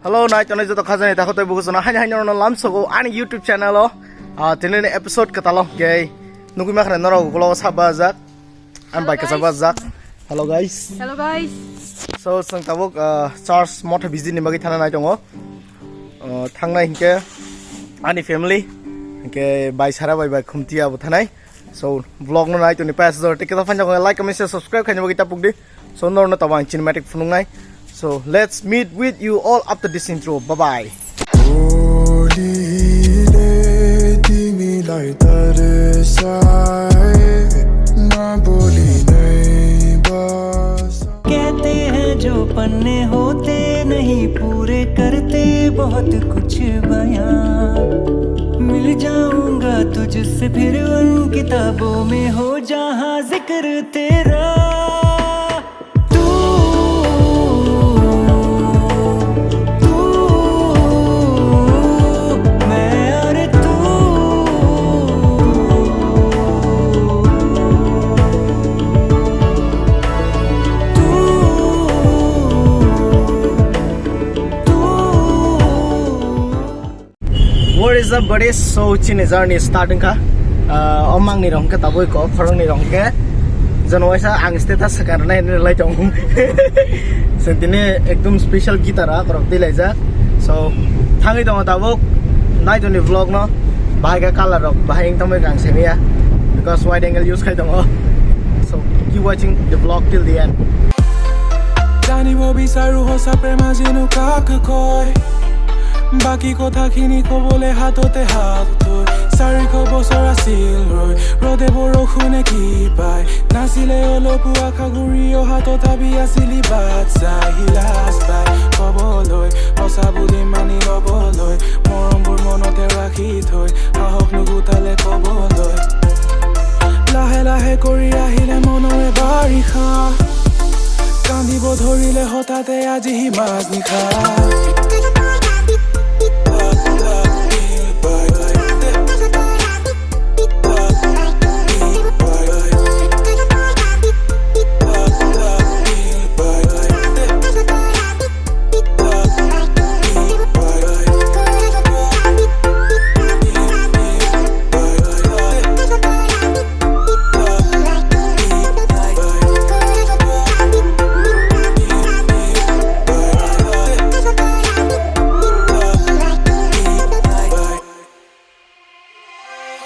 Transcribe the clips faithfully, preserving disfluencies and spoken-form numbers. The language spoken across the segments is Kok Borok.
Hello, nai tongnai joto khajani takhuk tei bukhuk jono haini haini no lamsogo ani YouTube channel o. Ah, tini ni episode kwtalo kei nugui makhre norok ulo sabajak. Ang bai kwchajak. Hello guys. Hello guys. So, chwng tabuk, ah, church motha visit ni bagwi thana nai tongo. Ah, thangnai hinkhe ani family, hinkhe bai sara bai bai khumti abo thanai. So, vlog no nai toni payas jor tike ta fanya like, comment, share, subscribe khaina bagwi tapuk di. So, norno tabo ang cinematic phunuknai. So, let's meet with you all after this intro. Bye bye. बोलीले तिमीलाई तर्साए, नबोली नै बस। कहते हैं जो पन्ने होते नहीं पूरे, करते बहुत कुछ बयां। मिल जाऊंगा तुझसे फिर उन किताबों में हो जहां जिक्र तेरा। तू, तू, मैं और तू, तू, तू। What is up, buddies? So, chini journey start wngkha. Ah, o mangni rong khe tabui ko, khoroknwi rong khe. Jono waisa ang status swkang rwnai hinwi rwlai tongo. So, tini ekdom special guitar a korok twi laijak. So, thangwi tongo tabuk. Nai toni vlog no. Bahai khe color rok bahai wng tongmani ang semiya. Because wide angle use khai tongo. So, keep watching the vlog till the end. Jani bo bisaru hosa prema jinu kaka koi. Baki kotha khini kobole hatote hat thoi. Sari ko bosora sil roi. Rode boro khune ki pai. Nasile olo pua khaguri o hato tabi asili bat sai hilas pai. Koboloi hosa buli mani loboloi. Morom bur monote rakhi thoi. Ahok nugu tale koboloi. Lahe lahe kori ahile mono e barikha. Kandi bo dhorile hotate aji hi majnikha.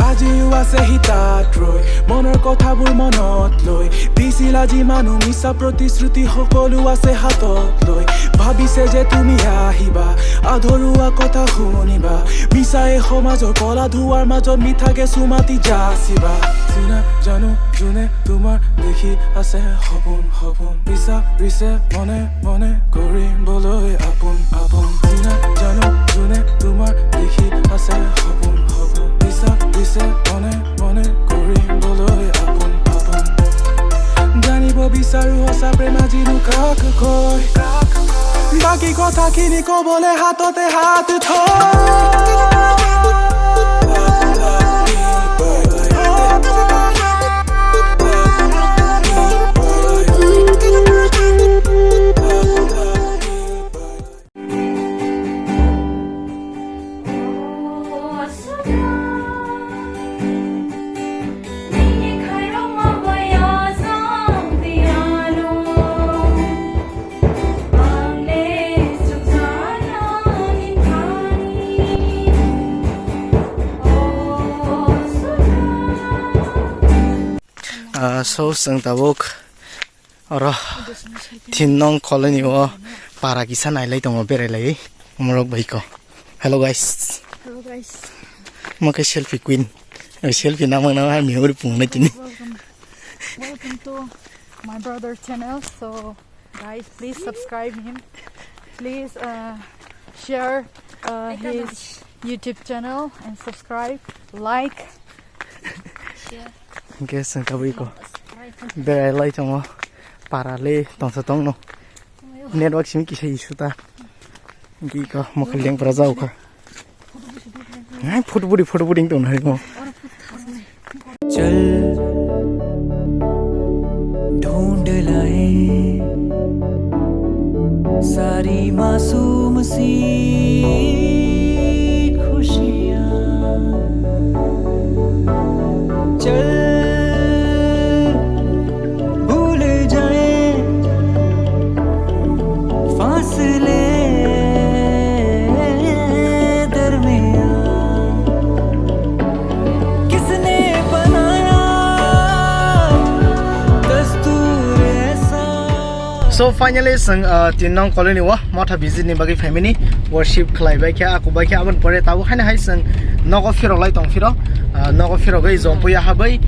Aji ase hitat roi, monor kotha bul monot loi. Bisi laji manu misa protisruti hokolu ase hatot loi. Bhabise je tumi ahiba, adhorua kotha huniba. Misa e homajor kola dhuar major mitha ke sumati jasiba. Sina janu june tumar dekhi ase hopon hopon. Bisa rise mone mone gori boloi apun apun. Sina janu june tumar dekhi ase hopon hopon. Bisa rise mone mone gori boloi apun apun. Jani bo bisaru hosa prema jinu kaka koi. Baki kotha khini kobole hatote hat thoi. Ah, so, chwng tabuk oro tin nong colony o para kisa nailai tongo, berai lai omorok bai ko. Hello guys. Hello guys. Mo khe selfie queen. Selfie namang namang memory pung na tini. Welcome. Welcome to my brother channel. So guys, please subscribe him. Please, uh, share, uh, his YouTube channel and subscribe, like. Hingke chwng tabui ko berai lai tongo, para le tongsa tongno, network simi kisa issue ta, hingke iko mokhe lengpra jao kha. Hai, photo budi, photo budi wng tong nai mo. चल ढूंढ लाए सारी मासूम खुशियाँ चल भूल जाए फासले दरमियाँ। किसने बनाया दस्तूर ऐसा? So finally, chwng, uh, tin nong colony o motha visit ni bagwi phaimani, worship khlai bai khe, aku bai khe, aboni pore tabuk haino hai chwng nogo phirok lai tong phiro, uh, nogo phirogwi jompuya habai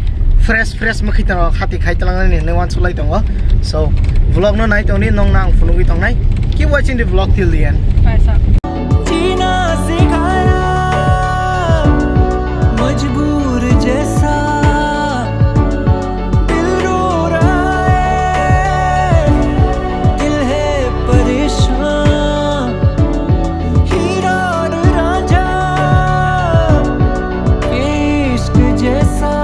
fresh fresh mwkhwi tong khati khai tlang nani hinwi wansuk lai tongo. So vlog no nai tongdi, nong nang phunugwi tongnai. Keep watching the vlog till the end. जीना सिखाया मजबूर जैसा, दिल रो रहा है, दिल है परेशान, हीरा और रांझा इश्क जैसा।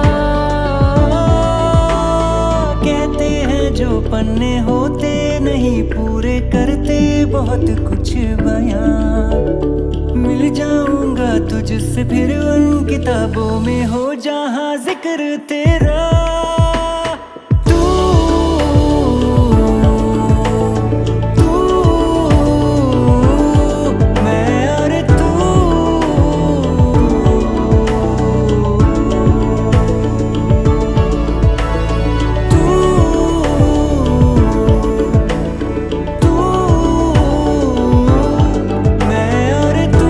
कहते हैं जो पन्ने होते नहीं पूरे, करते बहुत कुछ बयां। मिल जाऊंगा तुझसे फिर उन किताबों में हो जहां जिक्र तेरा। तू, तू, मैं और तू। तू, तू, मैं और तू।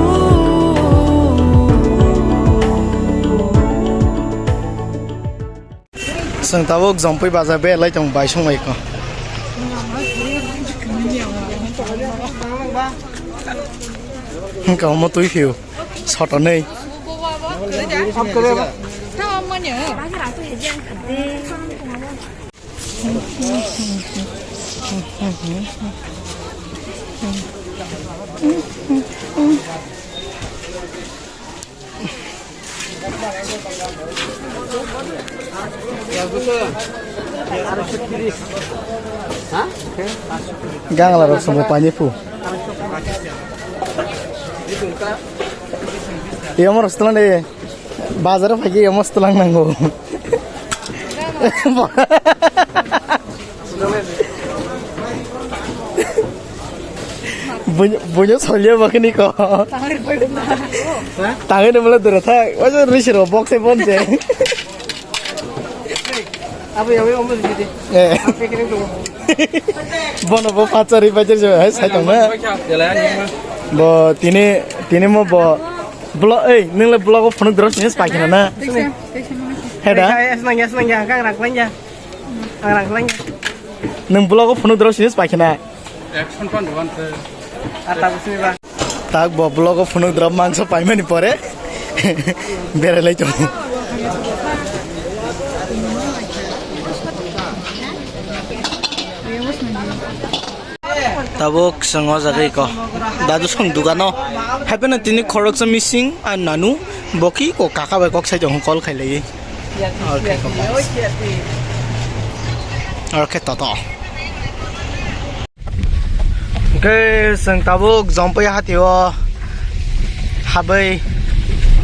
Chwng tabuk Jompui bazar berlai tong bai song bai kho. Hwnkhe omo twi phio sotonwi. Gangla rok somo pani phu. Iya mo restaurant e bazar phagi iya mo restaurant nango. Bunya solya bakini ko. Tangin mula dura thak. Wajar risi ro box e bonje. Abu ya, abu, abu, abu. Eh. Bono bo pachari pachari hai sai tong na. Bo tini tini mo bo blog ei nung le blog o phone dros ni pai khna na. Heda. Yes nang yes nang ya kang rak lang ya. Kang rak lang ya. Nung blog o phone dros ni pai khna. Action pan duan te. Ata busmi ba. Tak bo vlog o phunuk drop mangso paimani pore berai lai tongo. Tabuk chwng o jaga iko dadu song dugano happy na tini khoroksa missing ar nanu boki ko kaka bai kok sai tongo call khai lai. Orkhe ko. Orkhe toto. Hwnkhe chwng tabuk Jompui hatio habwi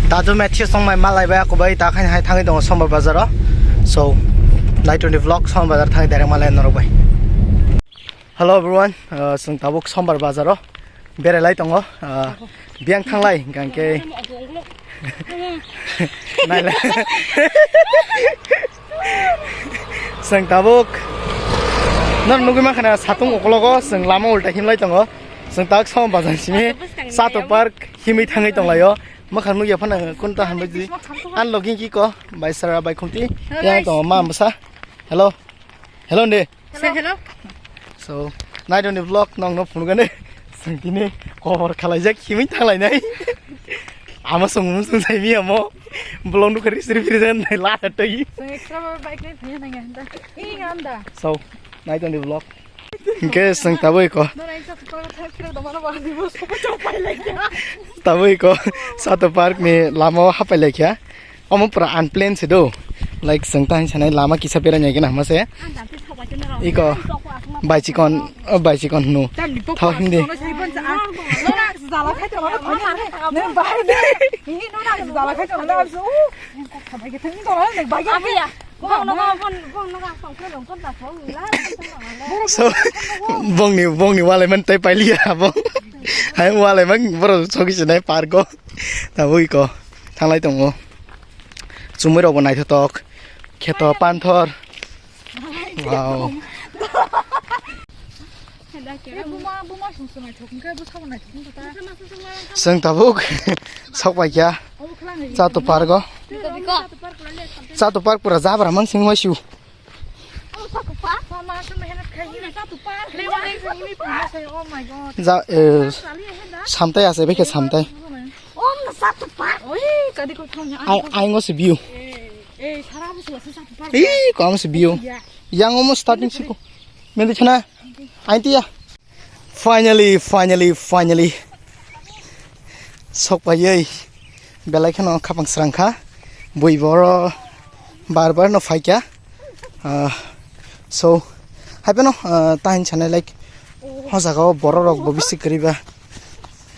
dadu Matthew songmai malai bai, akubai ta khaini hai thangwi tongo Sombar bazaro. So, nai tongdi vlog Sombar bazar thangwi direct malai norok bai. Hello everyone, uh, chwng tabuk Sombar bazaro berai lai tongo. Uh, Biyang thanglai, hingkha hingke. Nailai. Chwng tabuk. Nor nugui mankha na satung ukologo, chwng lama ulta himlai tongo. Chwng tabuk Sombar bazar simi, Sato Park himwi thangwi tonglaio. Mwkhang nukya phano kunta hambai di. Unlogging kiko, bai sara bai khumti. Hello, yang guys. Tongo ma bwsa. Hello. Hello, nde. Say hello. So, nai doni vlog nong no phunugani. Sengkini cover khalaijak himwi thanglai nai. Ama song mung song sai mi amo. Vlog nu khari sri phiri jan nai la ta tagi. Song extra ba bike nai phanya nang anda. Ing anda. So, nai doni vlog. Hingke seng taboi ko. Dona isa super thak phira domano ba di bus ko chok pai lai kya. Taboi ko. Sato Park ni lama o hapai lai kya. Omo pura unplanned se do. Like, chwng ta hinwi sanai lama kisa berai nai gana hama se. Iko, bai chikon, oh, bai chikon hwno. Thao hindi. So, bongni, bongni walai man tai pailiya, bong. Hai walai man, boro soki sinai park o. Tabuk iko, thanglai tongo. Chumui rokbo naithotok. Kheto panthor. Wow. Chwng tabuk sok bai kha. Chato park o. Chato park pura jabra mang sing waisu. Ja, eh, samtai ase, bekhe samtai. Ai, aingo se view. Ih, kamo se view. Yang omo starting siko. Mende chana. Aintiya. Finally, finally, finally. Sok paiwi. Belai kheno khapang srang kha. Bui boro bar bar no phaikha. Ah, so, hai phano, ah, ta hinwi sanai, like, o jaga o borok rok bo bisi kwrwi ba.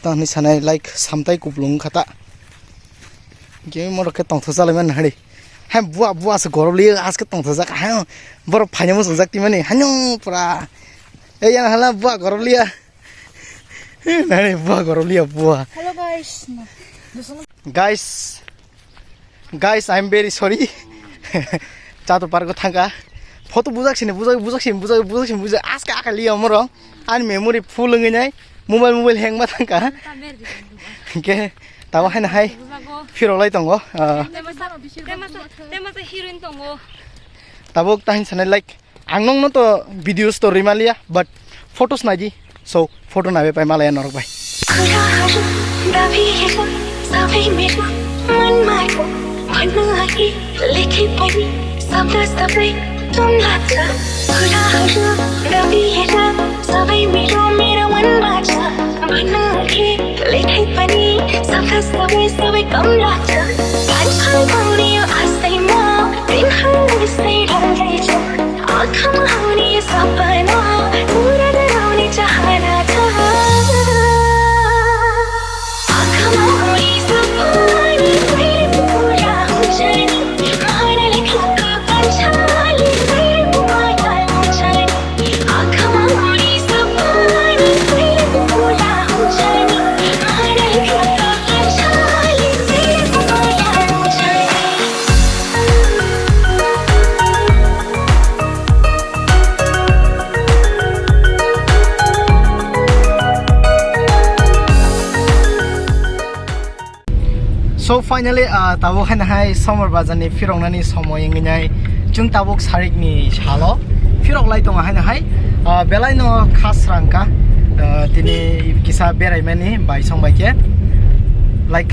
Ta hinwi sanai, like, samtai kuplung kha ta. Ge morok khe tongthok jalai man hari. Hai bua, bua se gorob li aske tongthok jak. Hai borok phaina muchung jak timani. Hano pura. Ei yang hala bua gorob liya. Nani bua gorob liya bua. Hello guys. Guys, guys, I'm very sorry. Chato park o thangkha. Photo bujak sini, bujak, bujak sini, bujak, bujak sini, bujak. Aska aka liya omorok. Ani memory full wngwi nai. Mobile, mobile hang ma thangkha. Hingke tabo haino hai phirok lai tongo. Ah. Tabuk tahin sanai like. Ang nokno to videos to rimaliya, but photos naidi. So, photo nabe pai malaya norok bai. So finally, ah, tabuk haino hai Sombar Bazar ni phiroknani somoi wngwi nai. Chwng tabuk sarik ni salo phirok lai tongo haino hai. Ah, belai no kha srang kha. Ah, tini kisa berai mani bai song bai khe. Like,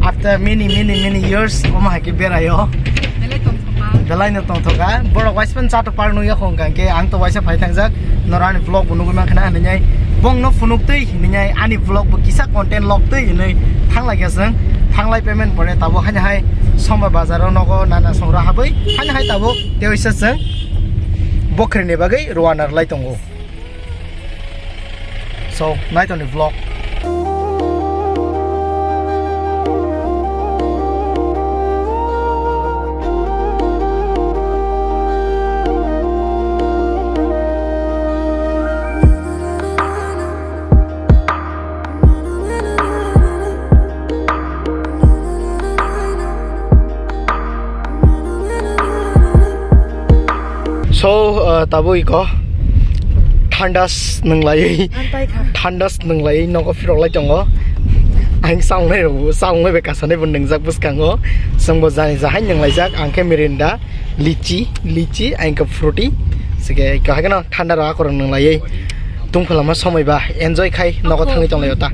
after many, many, many years, omo hai khe berai o. Belai no tongthok kha. Borok waisa phano chato park nukya hwnkha khe ang to waisa phai thangjak. Norok ani vlog bo nugwi mankha na hinwi bongno phunuk twi hinwi ani vlog bo kisa content log twi hinwi thanglai kha chwng. Thanglai payment pore tabuk haino hai Sombar Bazar o nogo nana songra habwi haino hai tabuk tei waisa chwng bokhri ni bagwi rwna rwlai tongo. So, nai tongni vlog. So, uh, tabuk iko thandas nwnglaiwi, thandas nwnglaiwi nogo phirok lai tongo. Ang samung nai rw, samung nai bai kasanai bo nwngjak bwskango. Chwngbo jani jahai nwnglaijak, ang khe mirinda, lichi, lichi, ang khe fruity. Sike kahagano thanda rok akorok nwnglaiwi tungphla ma somoi ba enjoy khai nogo thangwi tonglaio ta.